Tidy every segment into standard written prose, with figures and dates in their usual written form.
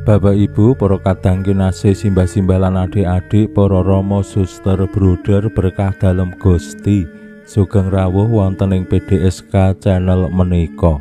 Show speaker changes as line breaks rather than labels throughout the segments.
Bapak Ibu, para kadang kinasih, simbah-simbah lan adik-adik, para rama, suster, bruder, berkah dalem Gusti. Sugeng rawuh wonten ing PDSK channel menika.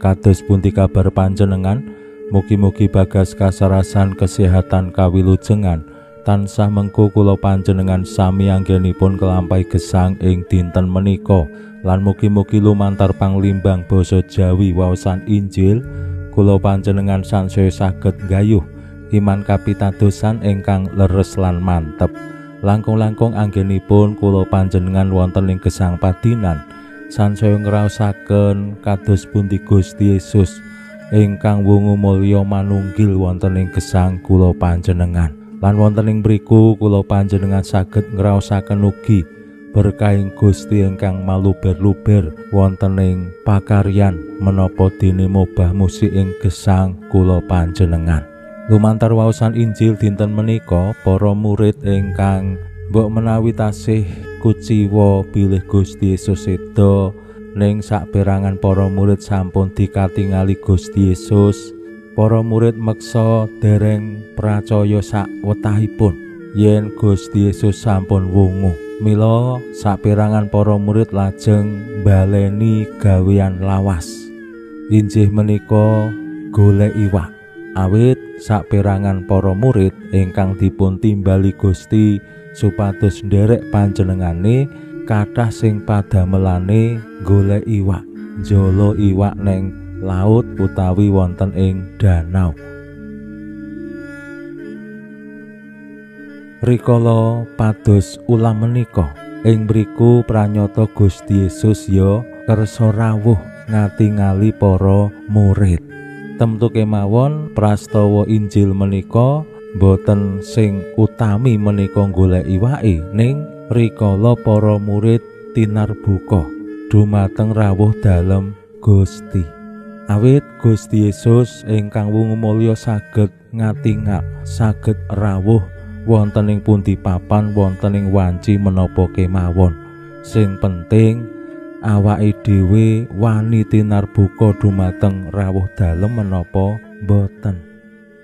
Kados pundi kabar panjenengan? Mugi-mugi bagas kasarasan kesehatan kawilujengan tansah mengko kula panjenengan sami anggenipun kelampahi gesang ing dinten menika. Lan mugi-mugi lumantar panglimbang basa Jawi waosan Injil kula panjenengan sansaya saged nggayuh iman kapitadosan ingkang leres lan mantep. Langkung-langkung anggenipun kula panjenengan wonten ing gesang padinan sansaya ngraosaken kados pundi Gusti Yesus ingkang wungu mulya manunggil wonten ing gesang kula panjenengan. Lan wonten ing mriku kula panjenengan saged ngraosaken ugi berkahing Gusti ingkang maluber-luber wonten ing pakaryan menapa dene mobah musik ing gesang kula panjenengan. Lumantar waosan Injil dinten menika, para murid ingkang mbok menawi tasih kuciwa bilih Gusti Yesus seda, ning saperangan para murid sampun dikatingali Gusti Yesus. Para murid meksa dereng pracaya sakwetahipun yen Gusti Yesus sampun wungu. Mila saperangan para murid lajeng baleni gawean lawas. Injih menika golek iwak. Awit saperangan para murid ingkang dipun timbali Gusti supados nderek panjenengane kathah sing padamelane golek iwak, njala iwak neng laut utawi wonten ing danau. Rikala pados ulam menika ing mriku pranyata Gusti Yesus ya kersa rawuh ngatingali para murid. Temtu kemawon prastawa Injil menika boten sing utami menika golek iwake, ning rikala para murid tinarbuka dumateng rawuh dalem Gusti. Awit Gusti Yesus ingkang wungu mulya saged ngatingak, saged rawuh wonten ing pundi papan, wonten ing wanci menapa kemawon. Sing penting awake dhewe wani tinarbuka dumateng rawuh dalem menapa boten.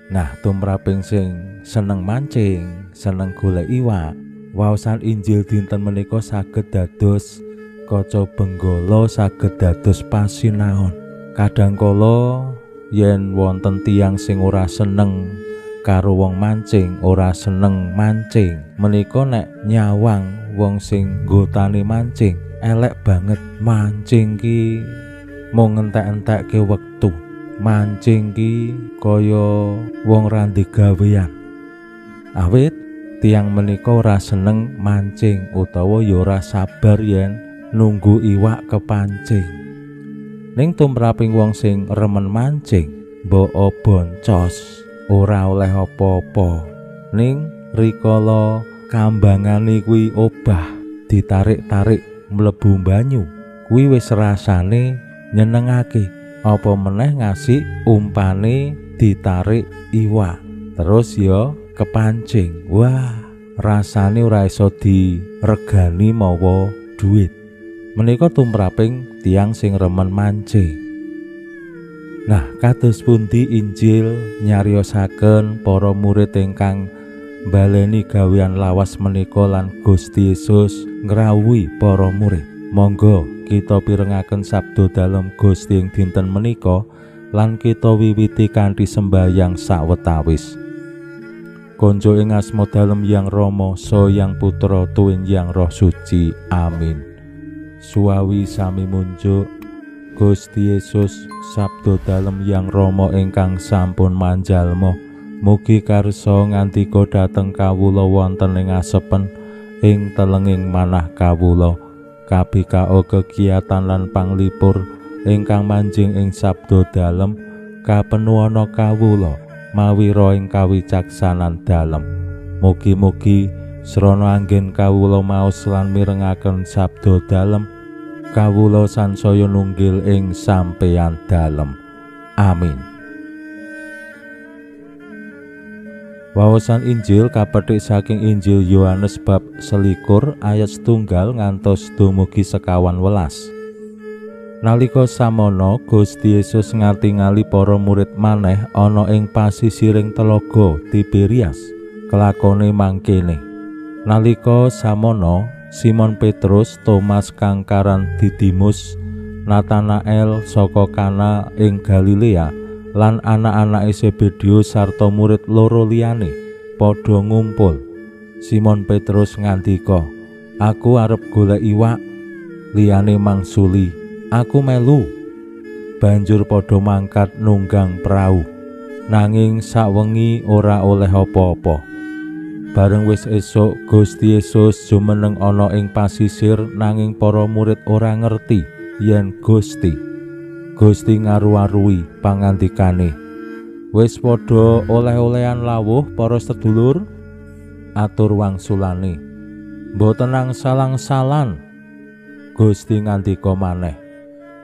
Nah, tumraping sing seneng mancing, seneng golek iwak, waosan Injil dinten menika saged dados kaca benggala, saged dados pasinaon. Kadang kala yen wonten tiyang sing ora seneng karo wong mancing, ora seneng mancing, menika nek nyawang wong sing nggotane mancing, elek banget. Mancing ki mung entek-entekke wektu, mancing ki kaya wong ra ndek gawean. Awit tiyang menika ora seneng mancing utawa ya ora sabar yen nunggu iwak kepancing. Ning tumraping wong sing remen mancing, mbok boncos ora oleh apa-apa, ning rikala kambangane kuwi obah ditarik-tarik mlebu banyu, kuwi wis rasane nyenengake. Apa meneh ngasih umpane ditarik iwak terus ya kepancing. Wah, rasane ora iso diregani mawa duit. Menika tumraping tiyang sing remen mancing. Nah, kados pundi Injil nyariosaken para murid ingkang baleni gawean lawas menika lan Gusti Yesus ngrawuhi para murid. Monggo kita pirengaken sabda dalem Gusti ing dinten menika lan kita wiwiti kanthi sembahyang sawetawis. Konjo ing asma dalem Yang Rama, Sa Yang Putra, Tuwin Yang Roh Suci. Amin. Suwawi sami munjuk Gusti Yesus sabda dalem Yang Rama ingkang sampun manjalma, mugi karsa ngandika dhateng kawula wonten ing asepen ing telenging manah kawula. Kabikao kegiatan lan panglipur ingkang manjing ing sabda dalem kapenuana kawula mawira ing kawicaksanan dalem. Mugi-mugi Srana anggen kawula maos lan mirengaken sabda dalem, kawula sansaya nunggil ing sampeyan dalem. Amin. Wawasan Injil kapetik saking Injil Yohanes bab 21 ayat 1 ngantos dumugi 25. Nalika samono Gusti Yesus ngatingali para murid maneh ana ing pasisiring telaga Tiberias, kelakone mangkene. Nalika samono Simon Petrus, Thomas kang karan Didimus, Natanael saka Kana ing Galilea, lan anak-anake Zebedeus sarta murid loro liyane padha ngumpul. Simon Petrus ngandika, "Aku arep golek iwak." Liyane mangsuli, "Aku melu." Banjur padha mangkat nunggang prau. Nanging sawengi ora oleh apa-apa. Bareng wis esuk Gusti Yesus jumeneng ana ing pasisir, nanging para murid ora ngerti yen Gusti. Gusti ngaru-arui pangandikane, "Wis padha oleh-olehan lawuh para sedulur?" Atur wangsulane, "Mboten angsal-angsalan." Gusti ngandika maneh,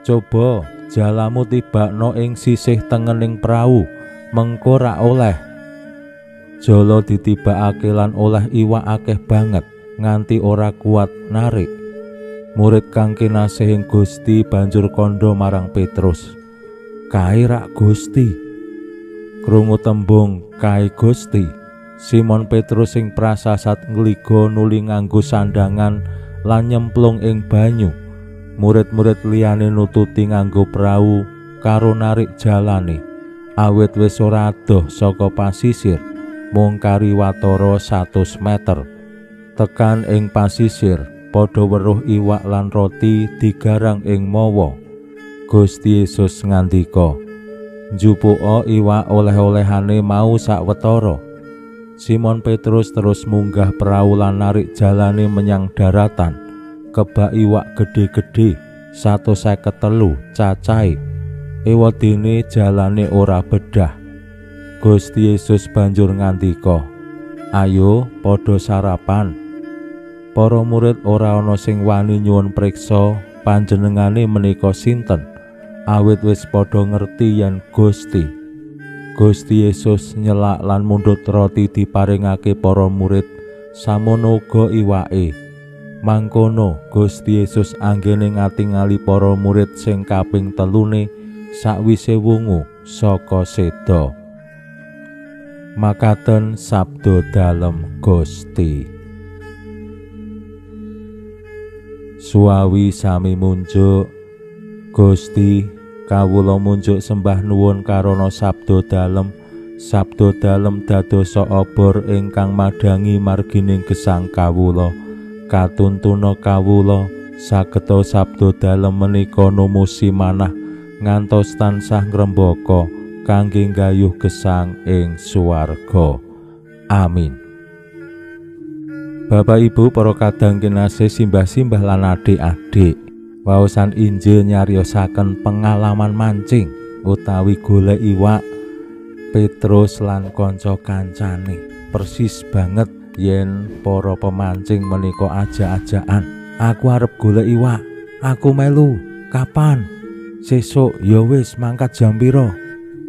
"Coba jalamu tibakno ing sisih tengening prau, mengko rak oleh." Jala ditibakake lan oleh iwak akeh banget nganti ora kuat narik. Murid kang kinasih ing Gusti banjur kandha marang Petrus, "Kae rak Gusti." Krungu tembung kae Gusti, Simon Petrus sing prasasat ngliga nuli nganggo sandangan lan nyemplung ing banyu. Murid-murid liyane nututi nganggo prau karo narik jalane, awit wis ora adoh saka pasisir, mung kari watara 100 meter. Tekan ing pasisir, padha weruh iwak lan roti digarang ing mawa. Gusti Yesus ngandika, "Njupuka iwak oleh-olehane mau sawetara." Simon Petrus terus munggah prau lan narik jalane menyang daratan. Kebak iwak gedhe-gedhe 153 cacahe. Ewadene jalane ora bedah. Gusti Yesus banjur ngandika, "Ayo padha sarapan." Para murid ora ana sing wani nyuwun priksa panjenengane menika sinten, awit wis padha ngerti yen Gusti. Gusti Yesus nyelak lan mundhut roti diparingake para murid, samono uga iwake. Mangkono Gusti Yesus anggene ngatingali para murid sing kaping telune sakwise wungu saka seda. Makaten sabda dalem Gusti. Suwawi sami munjuk. Gusti, kawula munjuk sembah nuwun karana sabda dalem. Sabda dalem dadosa obor ingkang madhangi margining gesang kawula. Katuntuna kawula sageta sabda dalem menika numusi manah ngantos tansah ngrembaka kangge nggayuh gesang ing swarga. Amin. Bapak Ibu para kadang kinasih, simbah-simbah lan adik-adik, waosan Injil nyariosaken pengalaman mancing utawi golek iwak Petrus lan kanca kancane. Persis banget yen para pemancing menika ajak-ajakan, "Aku arep golek iwak, aku melu." "Kapan?" "Sesuk." "Ya wis, mangkat jam pira?"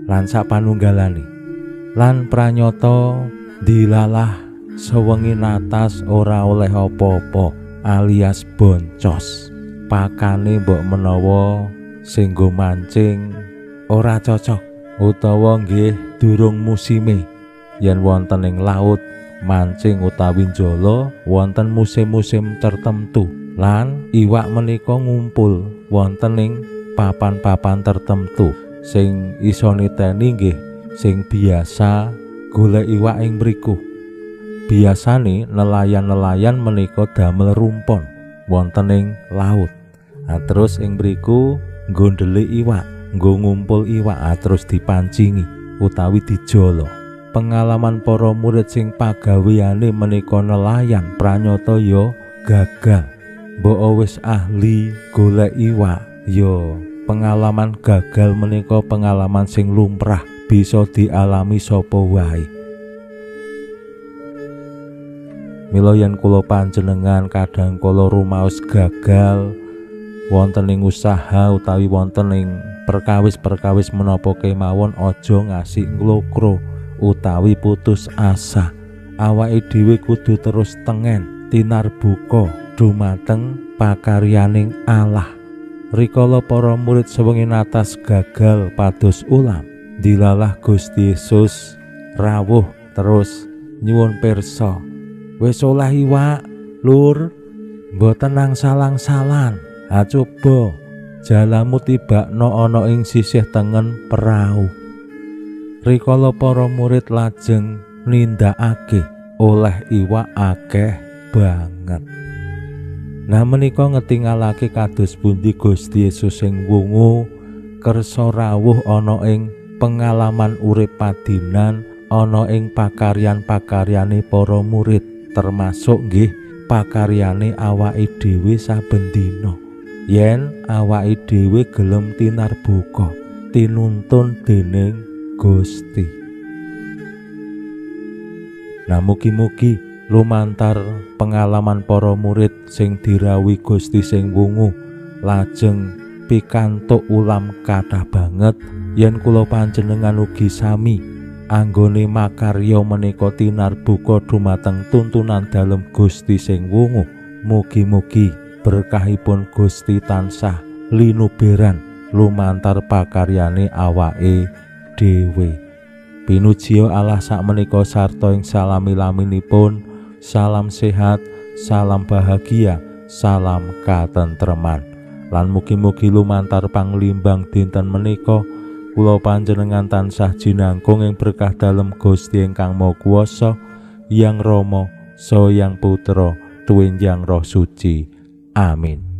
Lan sak panunggalane. Lan pranyata dilalah sewengi natas ora oleh apa-apa alias boncos. Pakane mbok menawa sing nggo mancing ora cocok utawa nggih durung musime. Yen wonten ing laut mancing utawi njala wonten musim-musim tertentu, lan iwak menika ngumpul wonten ing papan-papan tertentu. Sing iso niteni nggih sing biasa golek iwak ing mriku. Biasane nelayan-nelayan menika damel rumpon wonten ing laut. Nah, terus ing mriku nggo ndelik iwak, nggo ngumpul iwak, terus dipancingi utawi dijolo. Pengalaman para murid sing pagaweane menika nelayan pranyata ya gagal. Mbok wis ahli golek iwak ya pengalaman gagal menika pengalaman sing lumrah bisa dialami sapa wae. Mila yen kula panjenengan kadang kala rumaos gagal wonten ing usaha utawi wonten ing perkawis-perkawis menapa kemawon, aja ngasih nglokro utawi putus asa. Awake dhewe kudu terus tengen tinarbuka dumateng pakaryaning Allah. Rikala para murid sewengi natas gagal pados ulam, dilalah Gusti Yesus rawuh terus nyuwun pirsa, "Wis oleh iwak, Lur, mboten angsal-angsalan. Ha coba jalamu tibakno ana ing sisih tengen perau." Rikala para murid lajeng nindakake, oleh iwak akeh banget. Nah menika ngetingalake kados pundi Gusti Yesus sing wungu kersa rawuh ana ing pengalaman urip padinan, ana ing pakaryan-pakaryane para murid, termasuk nggih pakaryane awake dhewe saben dina. Yen awake dhewe gelem tinarbuka, tinuntun dening Gusti. Nah mugi-mugi lumantar pengalaman para murid sing dirawuhi Gusti sing wungu lajeng pikantuk ulam kathah banget, yen kula panjenengan ugi sami anggone makarya menika tinarbuka dumateng tuntunan dalem Gusti sing wungu. Mugi-mugi berkahipun Gusti tansah linuberan lumantar pakaryane awake dhewe. Pinujiya Allah sakmenika sarta ing salami-laminipun. Salam sehat, salam bahagia, salam katentreman. Lan mugi-mugi lumantar panglimbang dinten menika kula panjenengan tansah jinangkung ing berkah dalem Gusti ingkang Maha Kuwasa, Yang Rama, Saha Yang Putra, tuwin Yang Roh Suci. Amin.